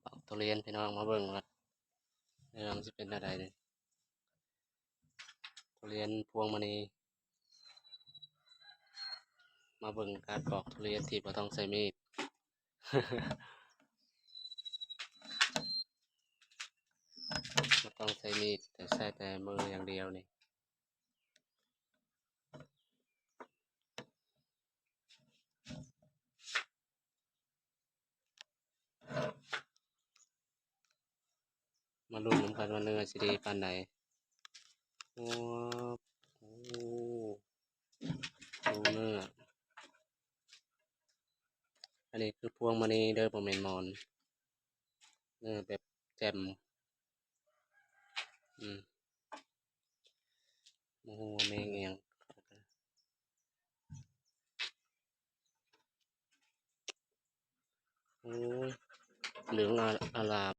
ປອກທຸລຽນພີ່ນ້ອງ ມາເບິ່ງວ່າເນື້ອມັນຊິເປັນແນວໃດນີ້ ທຸລຽນພວງມະນີ. ມາເບິ່ງການປອກທຸລຽນທີ່ບໍ່ຕ້ອງໃຊ້ມີດ ບໍ່ຕ້ອງໃຊ້ມີດ ແຕ່ໃຊ້ແຕ່ມືຢ່າງດຽວນີ້. ມາລຸ້ນນຳກັນວ່າເນື້ອຊິດີປານໃດ. ໂອ້ ໂອ້ ດູເນື້ອ ອັນນີ້ຄືພວງມະນີເດີ ບໍ່ແມ່ນໝອນ ເນື້ອແບບແຈ່ມ. ອືມ ບໍ່ຮູ້ວ່າແມງອີ່ຫຍັງ. ໂອ້ຍ ເຫຼືອງອາ ອາລາມ